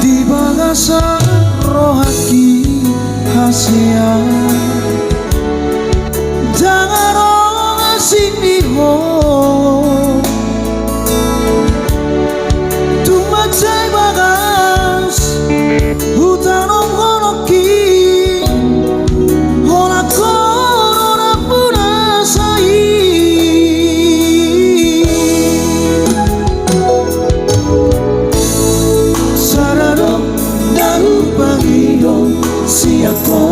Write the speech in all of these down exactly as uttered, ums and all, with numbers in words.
Di bagasan rohangki hasea, ndang adong asing ni ho. Tung mansai bagas hutanom holongki, holan ho do na punasa i. Sada do na hupangido sian ho,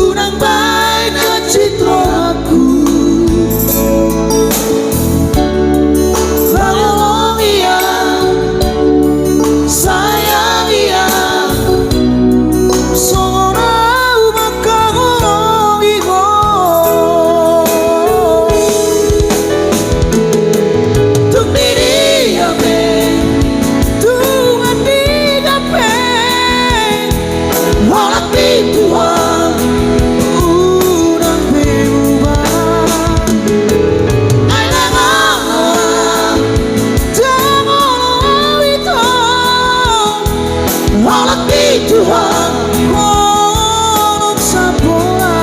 unang baen hansit rohangku. Hangolongi au, sayangi au, songon ahu manghangolongi ho. Tung di dia pe, tung andigan pe, holan di Tuhan unang be hubuat. Ai ndang olo, ndang olo au ito, holan di Tuhan ho do sabola.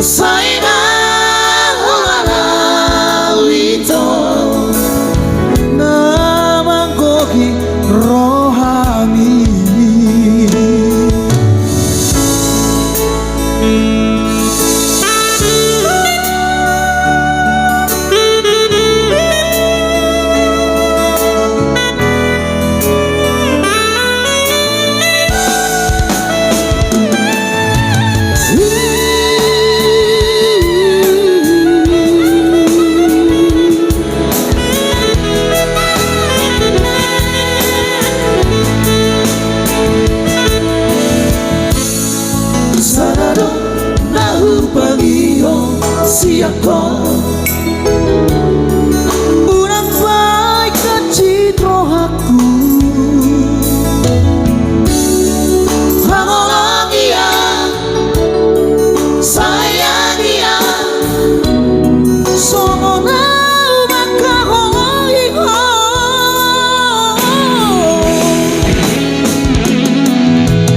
Sai ma holan au ito, na manggohi rohami. Sada do na hupangido sian ho, unang baen hansit rohangku. Hangolongi au, sayangi au, songon ahu manghangolongi ho.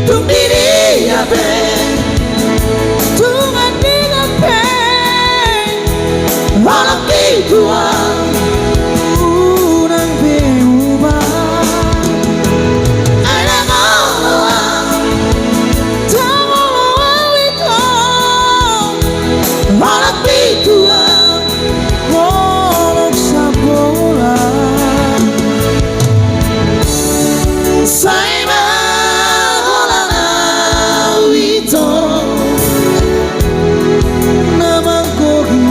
Tung di dia pe, tung andigan pe, holan di Tuhan unang be hubuat. Ai ndang olo, ndang olo au ito, holan di Tuhan ho do sabola. Sai ma holan au ito, na manggohi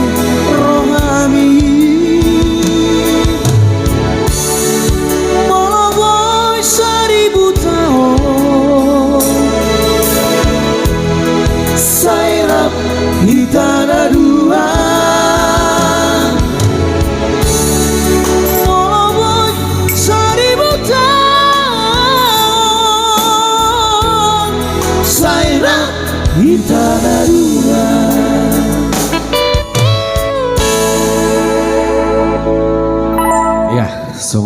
rohami. Molo boi saribu taon, sai rap hita na dua. Molo boi saribu taon, sai rap hita na dua.